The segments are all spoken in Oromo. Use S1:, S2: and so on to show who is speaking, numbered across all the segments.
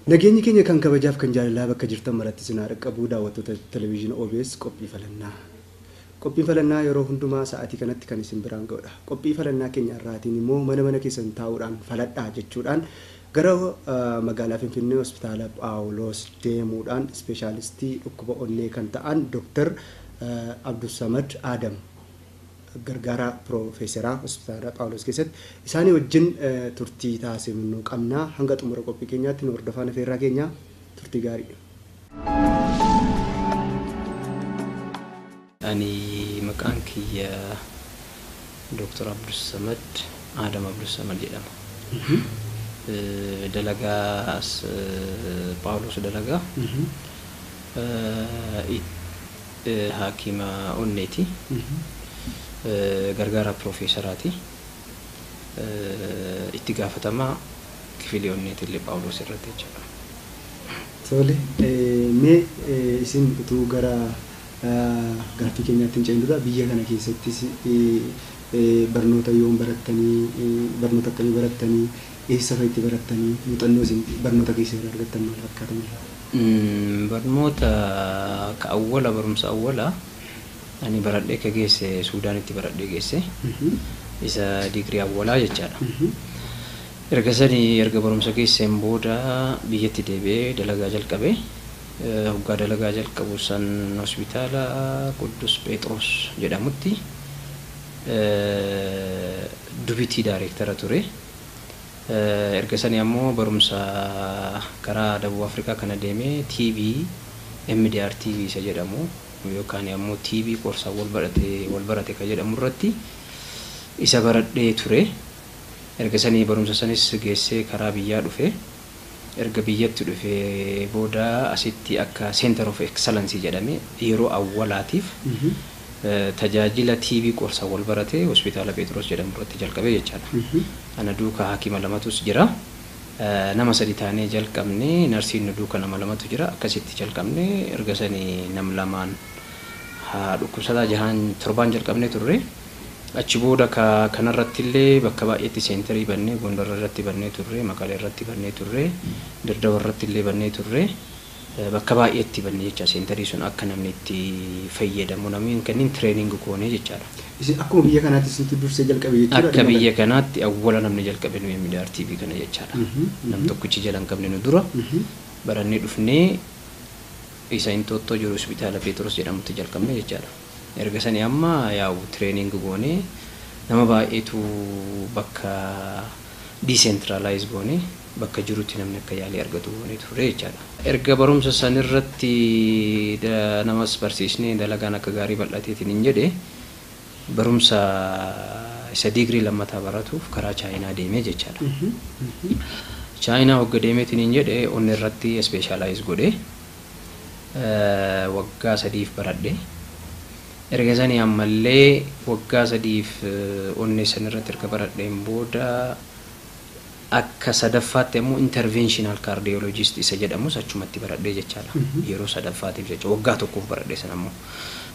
S1: Nageenyi keenya kan kabajaaf kan jaalalaa bakka jirtan maratti isin haa dhaqqabu, daawwattoota televezyiinii OBS qophii falannaa. Qophiin falannaa yeroo hundumaa sa'aatii kanatti kan isin biraan ga'udha. Qophii falannaa keenya irraatiin immoo mana mana keessan taa'uudhaan faladhaa jechuudhaan gara magaalaa Finfinnee hospitaala Phaawulos deemuudhaan ispeeshaalistii dhukkuba onnee kan ta'an Dooktar Abdulsamad Adam, gargaaraa piroofeesaraa hospitaala Phaawulos keessatti, isaanii wajjin turtii taasifnu qabna. Hanga xumura qophii keenyaatti nu hordofaa nafeerraa keenya, turtii gaarii.
S2: Ani maqaan kiyya Dooktar Abdulsamad Adam Abdulsamad jedhama. Dalagaa as Phaawulos dalagaa. Haakima onneeti. Gargaaraa piroofeesaraati. Itti gaafatamaa kifilii onneeti illee Phaawulos irratti jechuudha.
S1: Tole, mee isin utuu gara gaaffii keenyaatti hin ce'in dura, biyya kana keessattis barnoota yoom barattanii, barnoota akkamii barattanii, eessa fa'a itti barattanii, muuxannoo isin barnoota keessa irraa argattan maal fakkaatan?
S2: Barnoota ka awwala, barumsa awwala ani baradhee ka geesse Suudaanitti baradhee geesse, isa digirii awwalaa jechaadha. Erga sanii, erga barumsa geesseen booda biyyatti deebi'ee dalagaa jalqabe. Hoggaa dalagaa jalqabu san hospitaala Quddus Phexros jedhamutti deputy director ture. Erga sanii ammoo barumsa karaa Dabub Afrikaa kana deemee TB, MDR TB isa jedhamu yookaan ammoo TB qorsaan wal barate ka jedhamu irratti isa baradhee ture. Erga sanii barumsa sanis geessee karaa biyyaa dhufe. Erga biyyatti dhufee booda asitti akka Center of Excellence jedhame yeroo awwalaatiif tajaajila TB qorsaan wal barate hospitaala Phexros jedhamu irratti jalqabe jechaadha. Ana duukaa hakima lamatus jira. Nama sadi taanee jalqabne, narsiin nu duuka nama lamatu jira. Akkasitti jalqabne. Erga sanii nam lamaan haa dhukkubsataa jahaan torbaan jalqabne turre. Achi booda kanarratti illee bakka baay'eetti centerii bannee, Gondar irratti bannee turre, Maqalee irratti bannee turre, Dirdawa irratti illee bannee turre. Bakka baay'eetti bannee jecha centerii sun akka namni itti fayyadamu namni kennin training goonee jechaadha.
S1: Isin akkuma biyya kanaatti isintu dursee jalqabe jechuudha.
S2: Akka biyya kanaatti awwala namni jalqabe nu MDR TB kana jechaadha. Nam tokkichi jala hin qabne nu dura barannee dhufnee isa Inxooxxoo jiru hospitaala Phexros jedhamutti jalqabne jechaadha. Erga sanii amma yaa'u training goonee nama baay'eetu bakka decentralize goonee bakka jirutti namni akka yaalii argatu goonee turre jechaadha. Erga barumsa sanirratti namas barsiisnee dalagaan akka gaarii bal'ateetiin hin jedhe, barumsa isa digirii lammataa baratuuf karaa Chaayinaa deemee jechaadha. Chaayinaa hogga deemeetiin hin jedhe onni irratti specialize godhee waggaa 3f baradhe. Erga sanii ammallee waggaa 3f onnee san irratti erga baradheen booda akka sadaffaatti ammoo interventional cardiologist isa jedhamus achumatti baradhee jechaadha. Yeroo sadaffaatiif jecha waggaa tokkoof baradhee san ammoo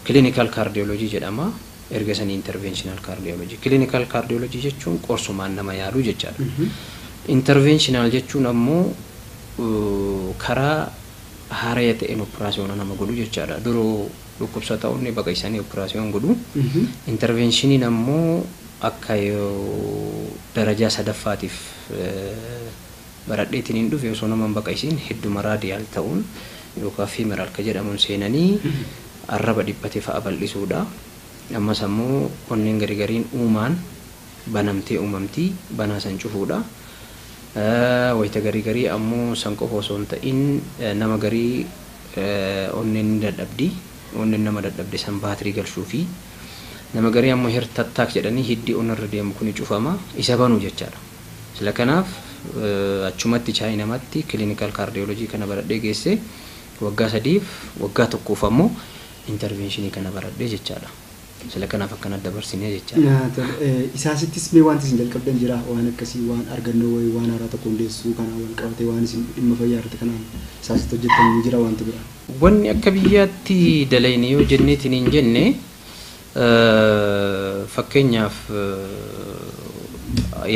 S2: clinical cardiology jedhama. Erga sanii interventional cardiology. Clinical cardiology jechuun qorsumaan nama yaaluu jechaadha. Interventional jechuun ammoo karaa haaraya ta'een operaasiyoona nama godhu jechaadha. Duroo dhukkubsataa onnee baqaqsanii operaasiyoon godhu. Interventioniin ammoo akka yoo darajaa sadaffaatiif baradheetiin hin dhufe osoo nama hin baqaqsiin hedduma radial ta'uun yookaan femoral ka jedhamuun seenanii arraba dhiphate fa'a bal'isuudha. Ammas ammoo onneen gari gariin uumaan banamtee uumamtii banaa san cufuudha. Wayita garii garii ammoo san qofa osoo hin ta'in nama garii onneen ni dadhabdi. Onneen nama dadhabde san baatirii galchuu fi nama garii ammoo heart attack jedhanii hiddi onnarra deemu kuni cufama, isa banuu jechaadha. Sila kanaaf achumatti Chaayinamatti clinical cardiology kana baradhee geesse waggaa 3f, waggaa tokkoof ammoo interventionii kana baradhee jechaadha. Sila kanaaf akkana dabarsinee jechaadha.
S1: Isaasittis mee wanti isin jalqabdan jira, waan akkasii, waan argannoo wayii, waan haaraa tokko hundeessuu kanaan wal qabatee, waan isin dhimma fayyaa irratti kanaan isaasitti hojjettan ni jira wanti biraa?
S2: Wanni akka biyyaatti dalayne yoo jenneetiin hin jenne, fakkeenyaaf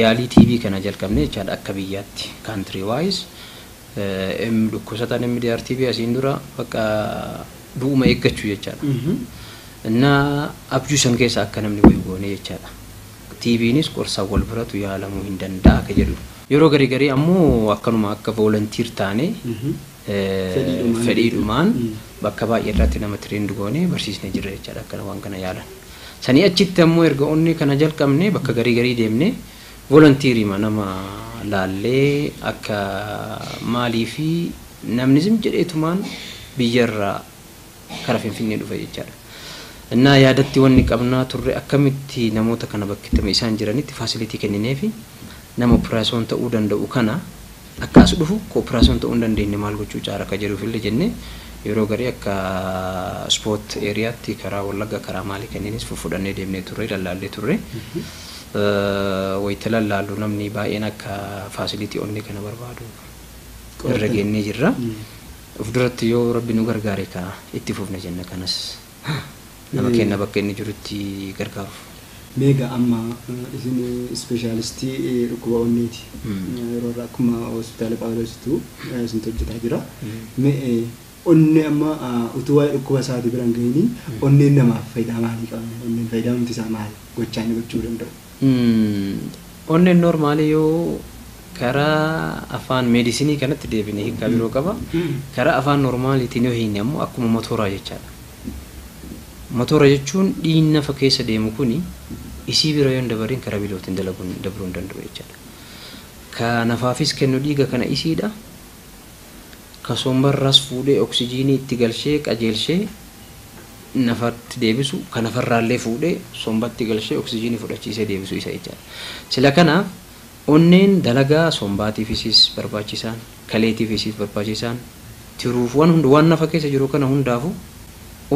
S2: yaalii TB kana jalqabne jechaadha akka biyyaatti country wise. Dhukkubsataan MDR-TB asiin dura bakka du'uma eeggachuu jechaadha. Innaa abjuu san keessa akka namni wayi goone jechaadha. TB'nis qorsaan wal biratu yaalamuu hin danda'a akka jedhu. Yeroo garii garii ammoo akkanuma akka volunteer taane fedhiidhumaan bakka baay'ee irratti nama trained goone barsiisnee jirra jechaadha akkana waan kana yaalan. Sanii achitti ammoo erga onni kana jalqabne bakka garii garii deemne volunteerima nama laallee akka maalii fi namni zim jedheetumaan biyyarraa kara Finfinnee dhufa jechaadha. Innaa yaadatti wanni qabnaa turre akkamitti namoota kana bakki isaan jiranitti facility kennineefi nama operaasyoon ta'uu danda'u kana akka as dhufu operaasyoon ta'uu hin dandeenye maal gochuu caara akka jedhuuf illee jennee yeroo garii akka spot areaatti karaa Wallagga karaa maalii kanneenis fudhannee deemnee turre lallaallee turre. Wayita lallaallu namni baay'een akka facility onnee kana barbaadu irra geennee jirra. Of duratti yoo Rabbi nu gargaare ka itti fufna jenna kanas nama kenna bakka inni jirutti gargaaruuf.
S1: Meegaa amma isin ispeeshaalistii dhukkuba onneeti. Yeroo irraa akkuma hospitaala Phaawulositu isintu hojjetaa jira. Mee onnee amma utuu waa'ee dhukkuba isaatii bira hin gahiin onneen namaaf faayidaa maalii qaba? Onneen faayidaa nuti isaa maali? Gochaa inni gochuu danda'u.
S2: Onneen normaalii yoo karaa afaan meedisinii kanatti deebine hiikkaa biroo qaba. Karaa afaan normaaliitiin yoo hiikne ammoo akkuma motoraa jechaadha. Motora jechuun dhiigni nafa keessa deemu kuni isii bira yoo hin dabariin karaa birootiin dalaguun dabruu hin danda'u jechaadha. Ka nafaafis kennu dhiiga kana isiidha. Ka sombarraas fuudhee oksijiinii itti galchee qajeelchee nafatti deebisu ka nafarraallee fuudhee sombatti galchee oksijiinii fudhachiisee deebisu isa jechaadha. Sila kanaaf onneen dalagaa sombaatiifis barbaachisaan, kaleetiifis barbaachisaan, tiruuf waan hunda waan nafa keessa jiru kana hundaafu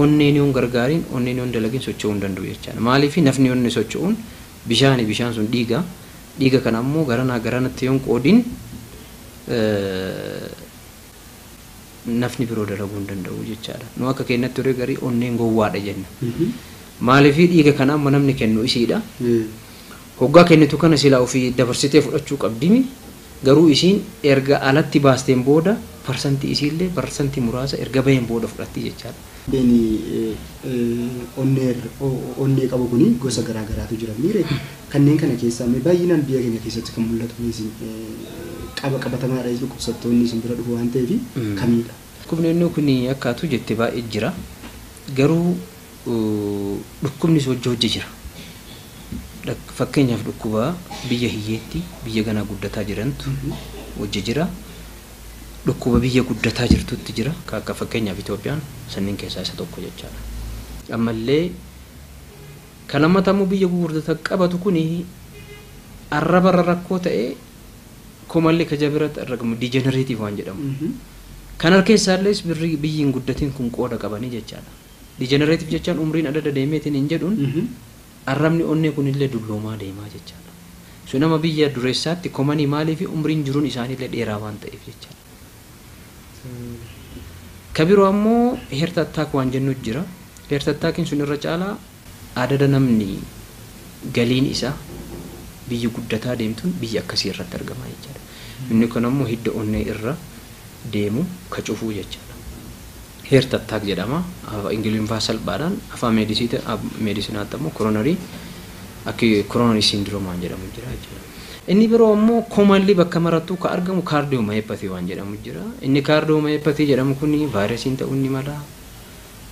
S2: onneen yoo hin gargaariin onneen yoo hin dalagin socho'uu hin danda'u jechaadha. Maaliif nafni onni socho'uun bishaani, bishaan sun dhiiga, dhiiga kana ammoo garanaa garanatti yoo hin qoodin nafni biroo dalaguu hin danda'u jechaadha. Nu akka keenyatti yeroo garii onneen gowwaadha jenna. Maaliif dhiiga kana amma namni kennu isiidha. Hoggaa kennitu kana silaa ofii dabarsitee fudhachuu qabdimi. Garuu isiin erga alatti baasteen booda parsantii isiillee parsantii muraasa erga baheen booda fudhatti jechaadha.
S1: Beeni onnee qabu kuni gosa garaa garaatu jira. Miire kanneen kana keessaa mee baay'inaan biyya keenya keessatti kan mul'atu isin qaba qabatamaadha dhukkubsattoonni isin bira dhufu waan ta'eef kamidha?
S2: Dhukkubni onnee kun akkaatu jette baay'ee jira. Garuu dhukkubni hojii hojii jira. Fakkeenyaaf dhukkuba biyya hiyyeetti biyya ganaa guddataa jirantu hojii jira. Dhukkuba biyya guddataa jirtutti jira. Akka fakkeenyaaf Itoophiyaan sanniin keessaa isa tokko jechaadha. Ammallee kan lammatamuu biyya gurguddata qabatu kuni arrabarra rakkoo ta'ee komallee kaja biratti argamu degenerative waan jedhamu. Kana keessaallee biyyi hin guddatin kun qooda qabanii jechaadha. Degenerative jechaan umriin adda deemeetiin hin jedhuun arrabni onnee kunillee dulloomaa deemaa jechaadha. Sun nama biyya dureessaatti komanii maalii fi umriin jiruun isaaniillee dheeraa waan ta'eef jechaadha. Ka biroo ammoo heart attack waan jennu jira. Heart attackiin sun irra caalaa adada namni galiin isaa biyyi guddataa deemtuun biyya akkasii irratti argama jechaadha. Inni kun ammoo hidda onnee irra deemu ka cufuu jechaadha. Heart attack jedhama. Ingiliffaa salphaadhaan afaan meedisinaatti ammoo coronary akka coronary syndrome waan jedhamu jira jechuudha. Inni biroo ammoo commonly bakka marattuu ka argamu cardiomyopathy waan jedhamu jira. Inni cardiomyopathy jedhamu kun vaayirasiin ta'uu ni mala.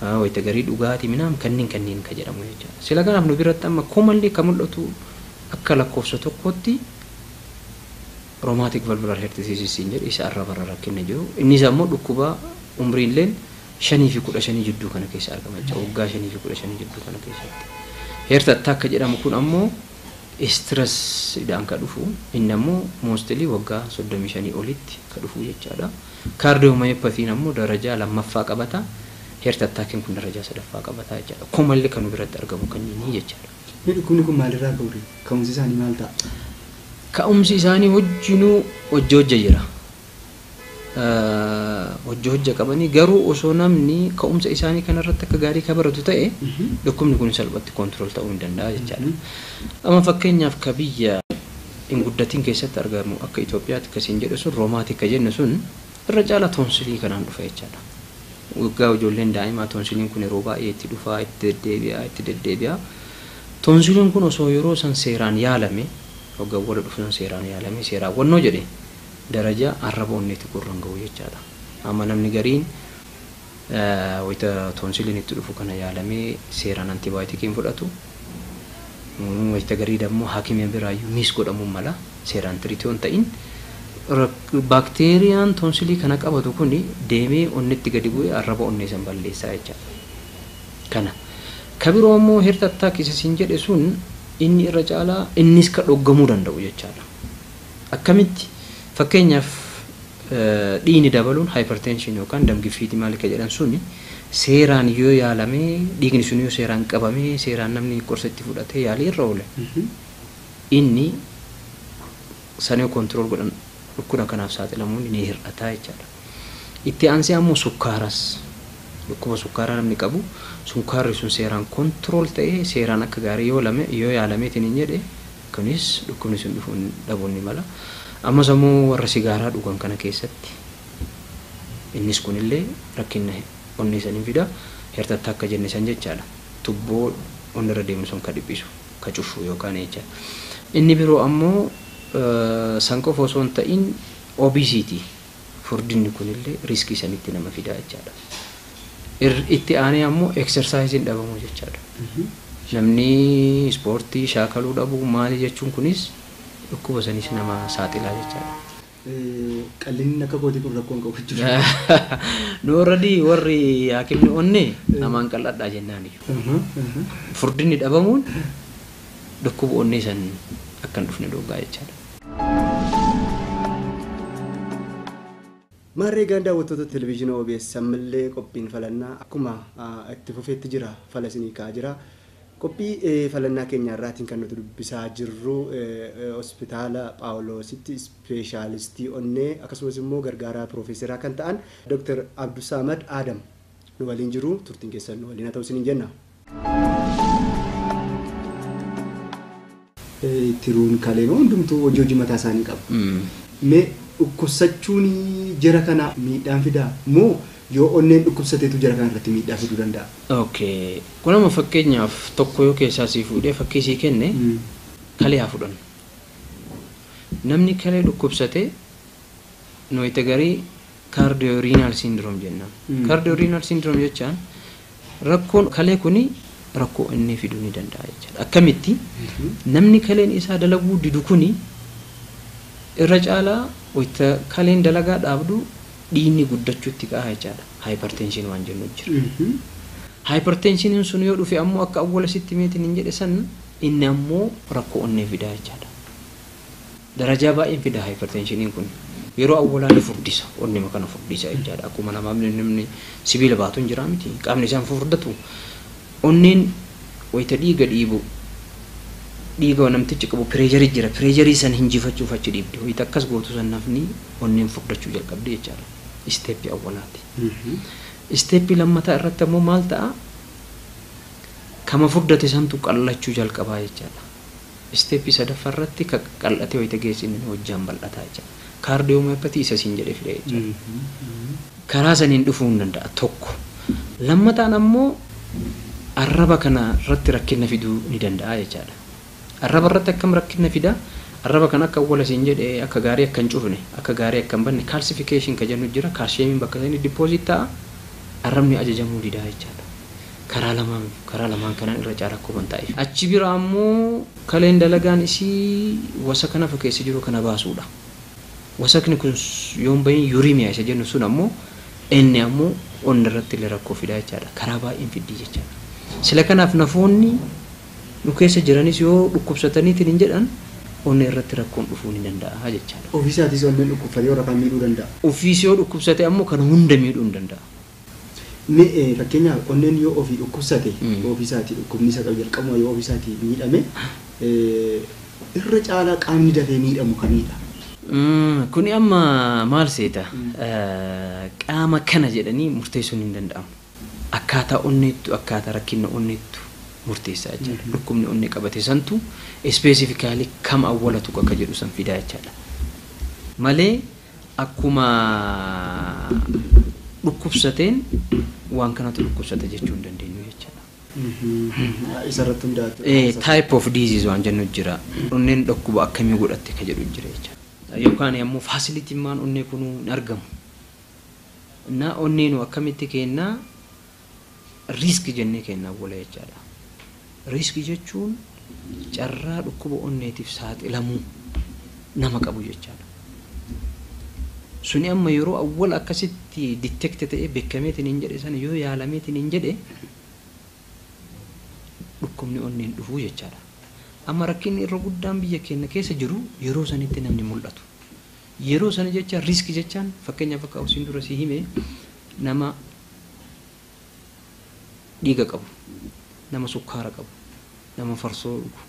S2: Wayita garii dhugaatii minaam kanneen kanneen ka jedhamu jechuudha. Sila kanaaf nu biratti amma commonly ka mul'atu akka lakkoofsa tokkotti rheumatic valvular heart disease siin jedhu isa arrabarra rakkinni jiru. Innis ammoo dhukkuba umriilleen 5 fi 15 jidduu kana keessa argama jechuudha. Waggaa 5 fi 15 jidduu kana keessatti. Heart attack ka jedhamu kun ammoo stressiidhaan ka dhufu inni ammoo mostly waggaa 35 olitti ka dhufu jechaadha. Cardiomyopathyn ammoo darajaa lammaffaa qabata. Heart attackiin kun darajaa sadaffaa qabata jechaadha. Commonly kan nu biratti argamu kanneenii jechaadha.
S1: Dhukkubni kun maalirraa ka'u? Ka'umsi isaanii maal ta'a?
S2: Ka'umsi isaanii hojjinuu hojii hojja jira. Hojii hojja qabanii garuu osoo namni ka'umsa isaanii kanarratti akka gaarii kabaratu ta'e dhukkubni kun salphatti control ta'uu hin danda'a jechaadha. Amma fakkeenyaaf ka biyya hin guddatin keessatti argamu akka Itoophiyaatti akkasiin jedhu sun rheumatic ka jennu sun Irra caala toonsilii kanaan dhufa jechaadha. Waggaa ijoolleen daa'imaa toonsiliin kun yeroo baay'ee itti dhufaa, itti deddeebi'aa, itti deddeebi'aa. Toonsiliin kun osoo yeroo san seeraan yaalame, waggaa wala dhufu san seeraan yaalame, seeraan wannoo jedhe daraja arraba onneetti gurran ga'u jechaadha. Amma namni gariin wayita toonsiliin itti dhufu kana yaalamee seeraan antibaayotikiin fudhatu. Wayita garii dammoo haakimii biraayyuu miis godhamuu mala seeraan tiriitii hin ta'in. Baakteeriyaan toonsilii kana qabatu kuni deemee onnetti gadi bu'ee arraba onnee san balleessaa jechaadha. Kana. Ka biroo immoo heart attack isa siin jedhe sun inni irra caalaa innis ka dhoggamuu danda'u jechaadha. Akkamitti? Fakkeenyaaf dhiigni dabaluun hypertension yookaan damgiffiitii maal akka jedhan suni seeraan yoo yaalamee dhiigni sun yoo seeraan qabamee seeraan namni qorsa itti fudhatee yaalii irra oole inni sana yoo control godhan dhukkuba kanaaf saaxilamuun ni hir'ata jechaadha. Itti aansee ammoo sukkaaras dhukkuba sukkaaraa namni qabu sukkaarri sun seeraan control ta'ee seeraan akka gaarii yoo lame yoo yaalameetiin hin jedhe kunis dhukkubni sun dhufuu dhabuun ni mala. Ammas ammoo warra sigaaraa dhugan kana keessatti innis kunillee rakkina onnee sanii fida. Heart attack akka jenne san jechaadha. Tubboo onni irra deemu sun ka dhiphisu ka cufu yookaan jechaadha. Inni biroo ammoo san qofa osoo hin ta'in obesity furdinni kunillee riskii sanitti nama fida jechaadha. Itti aanee ammoo exercise dhabamuu jechaadha. Namni ispoortii shaakaluu dhabuu maali jechuun kunis dhukkuba sanis nama saaxilaa jechaadha.
S1: Qallinni akka kootii kun rakkoon qabu jechuudha.
S2: Nu already warri haakimni onnee namaan qal'adhaa jennaan iyyuu. Furdinni dhabamuun dhukkuba onnee san akka hin dhufne dhoggaa jechaadha.
S1: Maarree gaan daawwattoota televezyiinii OBS ammallee qophiin falannaa akkuma itti fufeetti jira fala isinii ka'aa jira. Qophii falannaa keenya irraatiin kan nuti dubbisaa jirru hospitaala Phaawulositti ispeeshaalistii onnee akkasumas immoo gargaaraa piroofeesaraa kan ta'an Dr. Abdusamad Adam nu waliin jiru turtiin keessan nu waliin haa ta'u isiniin jenna. Tiruun kaleen hundumtuu hojii hojii mataa isaanii qabu. Mee dhukkubsachuun jara kana miidhaan fidaa moo yoo onneen dhukkubsateetu jara kana irratti miidhaa fiduu danda'a?
S2: Okay. Kun amma fakkeenyaaf tokko yoo keessaa sii fuudhee fakkii sii kenne kalee haa fudhannu. Namni kalee dhukkubsate noyita garii cardiorenal syndrome jennaan. Cardiorenal syndrome jechaan rakkoon kalee kuni rakkoo onnee fiduu ni danda'a jechaadha. Akkamitti namni kaleen isaa dalaguu didu kuni irra caalaa wayita kaleen dalagaa dhaabdu dhiigni guddachuutti ka'a jechaadha. Hypertension waan jennu jira. Hypertensioniin sun yoo dhufe ammoo akka awwala sitti meetiin hin jedhe san inni ammoo rakkoo onnee fidaa jechaadha. Darajaa baay'een fida hypertensioniin kun. Yeroo awwalaa ni furdisa, onnee kana furdisa jechaadha. Akkuma namaaf namni sibiila baatu hin jiraa miti. Qaamni isaan furdatu. Onneen wayita dhiiga dhiibu dhiiga namtichi qabu pireejarii jira. Pireejarii san hinjifachuuf achi dhiibdi. Wayita akkas gootu san nafni onneen furdachuu jalqabdi jechaadha. Isteeppii awwalaati. Isteeppii lammataa irratti ammoo maal ta'a? Kama furdate santu qallachuu jalqabaa jechaadha. Isteeppii sadaffaa irratti ka qal'atee wayita geessine hojjaan bal'ataa jechaadha. Kaardiyoomaayoppatii isa siin jedhee fide jechaadha. Karaa saniin dhufuu hin danda'a tokko. Lammataan ammoo arraba kana irratti rakkina fiduu ni danda'a jechaadha. Arraba irratti akkam rakkina fida? Arraba kana akka awwala siin jedhe akka gaarii akka hin cufne, akka gaarii akka hin banne kaalsifikeeshin ka jennu jira. Kaalshiyeemiin bakka sanii dippooziit ta'a. Arrabni ajajamuu didaa jechaadha. Karaa lamaan kanaan irra caalaa rakkoo kan ta'eef. Achi bira ammoo kaleen dalagaan isii wasaka nafa keessa jiru kana baasuudha. Wasakni kun yoon bahin yuuriimiyaa isa jennu sun ammoo inni ammoo onna irratti illee rakkoo fidaa jechaadha. Karaa baay'een fiddii jechaadha. Sila kanaaf nafoonni nu keessa jiranis yoo dhukkubsataniitiin hin jedhan onna irratti rakkoon dhufuu ni danda'a jechaadha.
S1: Ofiisaatis onneen dhukkubfatee warra kaan miidhuu danda'a.
S2: Ofiis yoo dhukkubsate ammoo kan hunda miidhuu hin danda'a.
S1: Mee fakkeenyaaf onneen yoo ofii dhukkubsate ofiisaatii dhukkubni isa qabu jalqabuma yoo ofiisaatii miidhame irra caalaa qaamni dafee miidhamu kamidha?
S2: Kuni amma maal seeta? Qaama kana jedhanii murteessuun hin danda'amu. Akkaataa onneettu akkaataa rakkina onneettu murteessaa jechaadha. Dhukkubni onnee qabate santu ispeesifikaalii kam awwalatu akka jedhu san fidaa jechaadha. Malee Akkuma dhukkubsateen waan kanatu dhukkubsate jechuu hin dandeenyu jechaadha.
S1: Isarratti hundaa'e.
S2: Type of disease waan jennu jira. Onneen dhukkuba akkamii godhatte ka jedhu jira jechaadha. Yookaan ammoo facilityn maan onnee kunuu hin argamu. Na onneenu akkamitti kennaa risk jennee kennaa wala jechaadha. Risk jechuun carraa dhukkuba onneetiif saaxilamuu nama qabu jechaadha. Suni amma yeroo awwal akkasitti detect ta'ee beekameetiin hin jedhe sana yoo yaalameetiin hin jedhe dhukkubni onneen dhufuu jechaadha. Amma rakkinni irra guddaan biyya keenya keessa jiru yeroo sanitti namni mul'atu. Yeroo sana jecha risk jechaan fakkeenyaaf akka osiin dura si hime nama dhiiga qabu, nama sukkaara qabu, nama farsoo dhugu,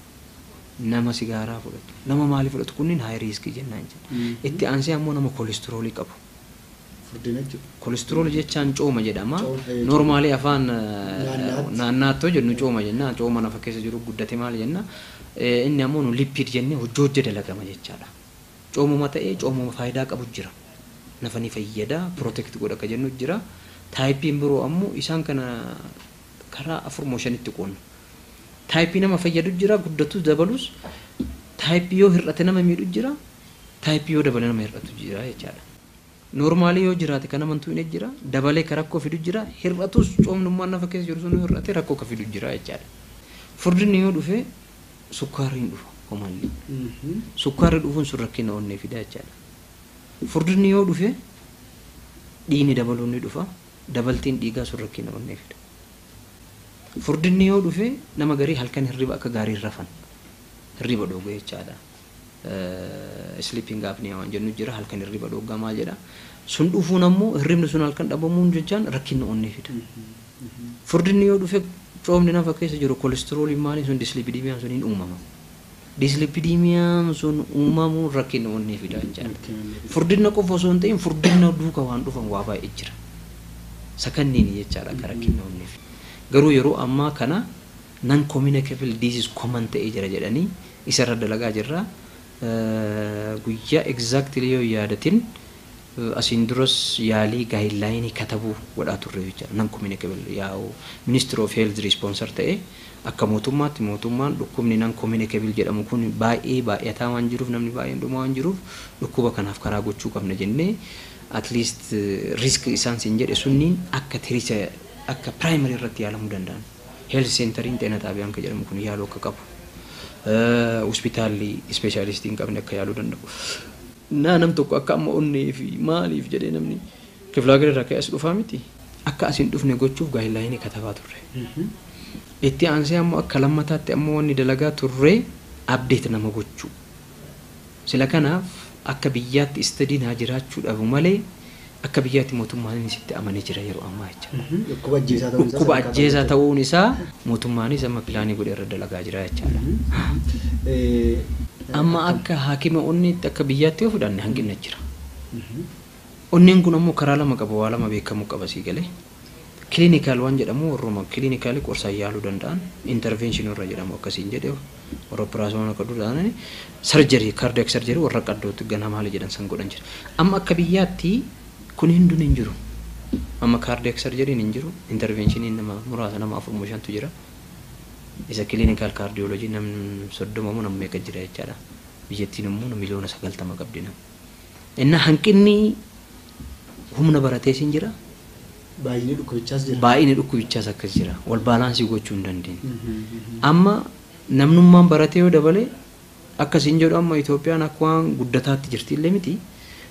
S2: nama sigaaraa fudhatu, nama maalii fudhatu kunniin high risk jennaan jedha. Itti aansee ammoo nama koolestiroolii qabu.
S1: Furdina jechuudha.
S2: Koolestirool jechaan cooma jedhama.
S1: Cooma.
S2: Normally afaan
S1: Naannaatti.
S2: Naannaattoo jennu cooma jenna. Cooma nafa keessa jiru guddate maal jenna. Inni ammoo nu lipid jennee hojii dalagama jechaadha. Coomuma ta'ee coomuma faayidaa qabu jira. Nafa ni fayyada, protect godha ka jennu jira. Typeiin biroo ammoo isaan kana karaa afur moo shanitti qoonna. Type nama fayyadu jira, guddatus dabalus. Type yoo hir'ate nama miidhu jira. Type yoo dabale nama hir'atu jira jechaadha. Normal yoo jiraate kan amantuu hin jira, dabalee ka rakkoo fidu jira, hir'atus coomnummaan nafa keessa jiru sun yoo hir'ate rakkoo ka fidu jira jechaadha. Furdinni yoo dhufe sukkaarri hin dhufa homalli. Sukkaarri dhufuun sun rakkina onnee fida jechaadha. Furdinni yoo dhufe dhiigni dabaluun ni dhufa, dabaltiin dhiigaa sun rakkina onnee fida. Furdinni yoo dhufe nama garii halkan hirriba akka gaarii hin rafan, hirriba dhooga jechaadha. Sleeping apnea waan jennu jira, halkan hirriba dhoogaa maal jedha. Sun dhufuun ammoo hirribni sun halkan dhabamuun jechaan rakkina onnee fida. Furdinni yoo dhufe coomni nafa keessa jiru koolestirooliin maaliin sun dyslipidemiaan sun hin uumama. Dyslipidemiaan sun uumamuun rakkina onnee fida jechaadha. Furdina qofa osoo hin ta'in furdina duuka waan dhufan waa baay'ee jira. Sakanniin jechaadha akka rakkina onnee fida. Garuu yeroo ammaa kana non communicable disease common ta'ee jira jedhanii isarra dalagaa jirra. Guyyaa exactly yoo yaadatin asiin duras yaalii guideline katabuu godhaa turre jechaadha. Non communicable yaa'u Ministry of Health sponsor ta'e akka mootummaatti mootummaan dhukkubni non communicable jedhamu kun baay'ee baay'ataa waan jiruuf namni baay'een dhumaa waan jiruuf dhukkuba kanaaf karaa gochuu qabna jennee at least risk isaan siin jedhe sunniin akka tiricha akka primary irratti yaalamuu danda'an. Health centeriin xeenaa xaabiyaan kan jedhamu kun yaaluu akka qabu. Hospitaalli specialistii hin qabne akka yaaluu danda'u. Naa nam tokko akka amma onnee fi maaliif jedhee namni kiflaagar irraa ka'ee as dhufaa miti. Akka as hin dhufne gochuuf guideline katabaa turre. Itti aansee ammoo akka lammataatti ammoo wanni dalagaa turre update nama gochuu. Sila kanaaf akka biyyaatti studyn haa jiraachuu dhabu malee akka biyyaatti mootummaanis itti amanee jira yeroo ammaa jechaadha.
S1: Dhukkuba ajjeesaa ta'uun isaa
S2: Dhukkuba
S1: sadarkaa
S2: ajjeesaa
S1: tokkotti.
S2: Ta'uun isaa mootummaanis amma plan godhee irra dalagaa jira jechaadha. Amma akka haakima onneetti akka biyyaatti yoo fudhanne hanqina jira. Onneen kun ammoo karaa lama qaba, waa lama beekamuu qaba sii galee. Clinical waan jedhamu warruma clinical qorsaan yaaluu danda'an, intervention warra jedhamu akkasiin jedhe warra operaasyoon akka danda'an, surgery, cardiac surgery warra qaddootti gana maali jedhan san godhan jira. Amma akka biyyaatti kun hunduun hin jiru. Amma cardiac surgeryn hin jiru, interventioniin nama muraasa nama afur moo shantu jira. Isa clinical cardiology nam 30 moo nam meeqa jira jechaadha. Biyyattiin immoo 90 miliyoona qabdi nama. Inna hanqinni humna baratees hin jira.
S1: Baay'inni dhukkubichaas jira.
S2: Baay'inni dhukkubichaas akkas jira. Wal balance gochuu hin dandeenye. Amma namnummaan baratee yoo dabale akkasiin jedhu amma Itoophiyaan akka waan guddataatti jirti illee miti.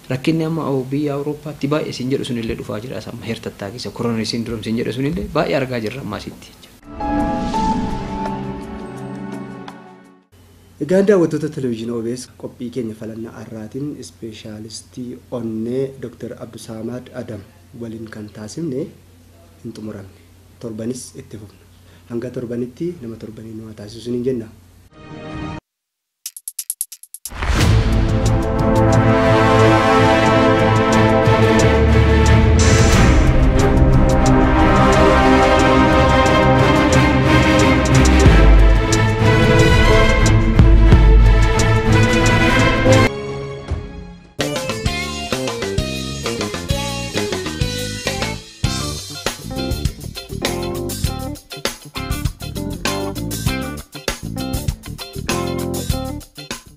S2: Rakkinni amma biyya Awurooppaatti baay'ee siin jedhu sunillee dhufaa jira. Amma heart attack isa coronary syndrome siin jedhu sunillee baay'ee argaa jirra amma asitti jechuudha.
S1: Egaan daawwattoota televezyiinii OBS, qophii keenya falannaa har'aatiin ispeeshaalistii onnee Dr. Abdusaamaad Adam waliin kan taasifne hin xumuramne. Torbanis itti fufna. Hanga torbanitti nama torbanii nu haa taasisu hin jenna.